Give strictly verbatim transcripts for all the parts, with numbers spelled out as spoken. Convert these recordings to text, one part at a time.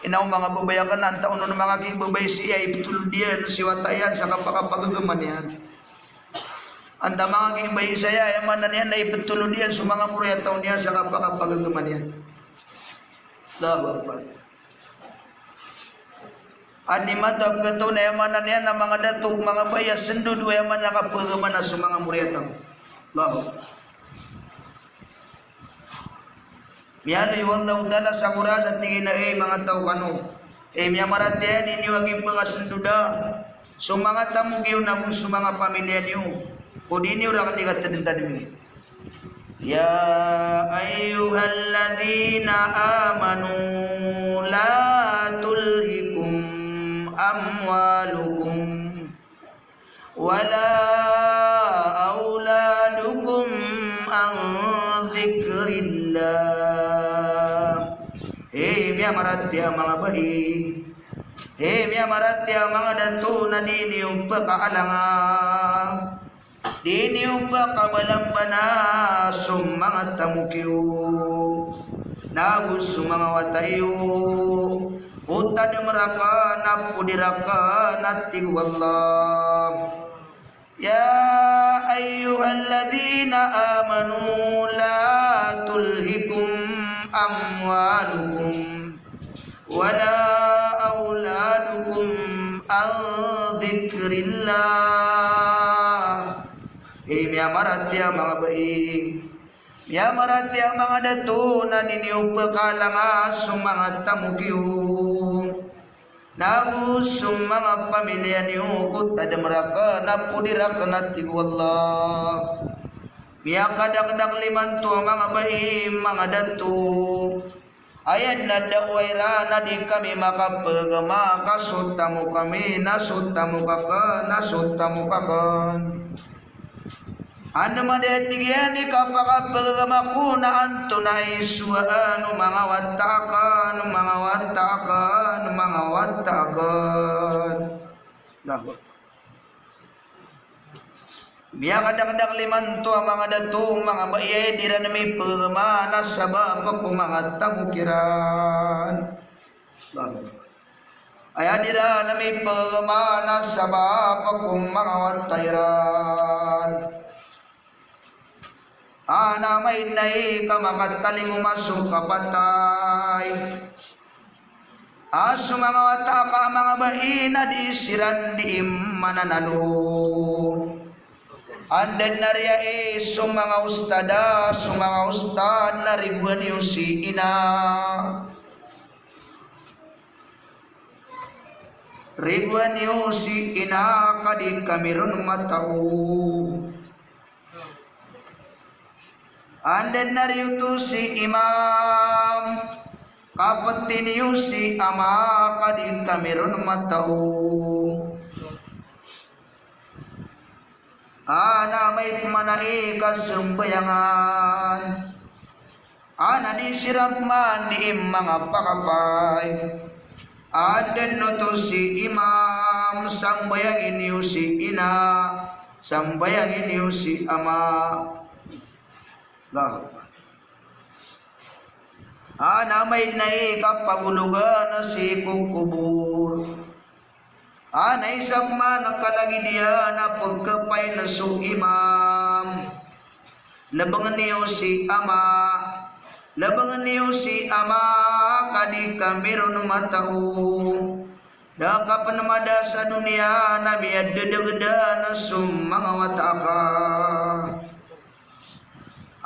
Inaw manga babay akn, antaa on manga kibabay siya, iptolod iyan si wata iyan sa kapakapagagama niyan. Antaa manga kibabay siya, aya maana niyan na iptolod iyan so manga moriyataw niyan sa kapakapagagama niyan. Allahu Akbar. Animan ta pkatoon, aya maana niyan na manga dato, manga babay a sndod o aya maana kapagagama na so manga moriyataw. Allahu Akbar. Miyaaloy o Allahu Ta'ala sa Qur'an a tig iyan a, "Hay manga taw kano, hay miyamaratiyaya, di niyo a kipkasndoda so manga tamok iyo nago so manga pamilya niyo, ko di niyo rakn di katadntadmi." Ya ayyuhalladhina amanu la tulhikum amwalukum wala awladukum an dhikrillah. Hay miyamaratiyaya manga bai, hay miyamaratiyaya manga dato, na di niyo pkaalanga, di niyo pkabalambana so manga tamok iyo nago so manga wata iyo ko tadm rakn a podi rakn a tig o Allah. Ya ayyuhalladhina amanu la tulhikum amwalukum wala awladukum an dhikrillah. Hay miyamaratiyaya manga bai, miyamaratiyaya manga dato, na di niyo pkaalanga so manga tamok iyo nago so manga pamilya niyo ko tadm rakn a podi rakn a tig o Allah. Miyakadakdakl imanto a manga bai, manga dato, aya dn a da'wa iran a di kami makapagagama ka so tamok ami na so tamok akn na so tamok akn. Andamanaya, tig iyan, i kapakapagagama ko na antonaa i sowaan o manga wata akn, manga wata akn, manga wata akn. Allahu Akbar. Miyakadakdakl imanto a manga dato, manga bai, aya di iran mipagagama na sabap ko manga tamok iran. Aya di iran mipagagama na sabap ko manga wata iran. A, na amay dn a i ka makatalingoma so kapatay a so manga wata ka a manga bai na di siran di mananalo. Anda dn a riya i so manga ustad a, so manga ustad na rigowan iyo si ina. Rigowan iyo si ina ka di kami ron matao. Anda dn a riyo oto si imam, kaptin iyo si ama ka di kami ron matao. A, na amay pman a i kasambayangan a na di siran pman di manga pakapay. Anda dn oto si imam, sambayangin iyo si ina, sambayangin iyo si ama. Allahu Akbar. A, na amay dn a i kapagologan sii ko kobor a na isa pman a kalagid iyan a pkhapayn so imam. Lbngn iyo si ama, lbngn iyo si ama ka di kami ron matao. Da ka pn mada sa doniya na miyadadagdan so manga wata ka.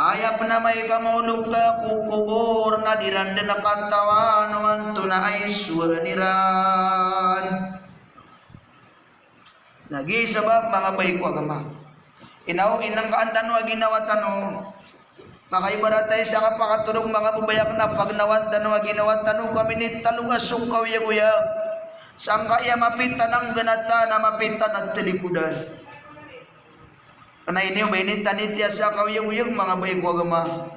Aya pn a amay ka maolog ka ko kobor na di ran dn katawan o antonaa i sowaan iran. Na giya sabap, manga bai ko agama. Inaw, inangkaan tano a ginawa tano. Makaibarat aya sa kapakatorog, manga babay akn, a pagnawan tano a ginawa tano ka minitalonga so kaoyagoyag. Sangkaya mapita na nggnatan a mapita na talikodan. Kna iniyo ba initanitia sa kaoyagoyag, manga bai ko agama.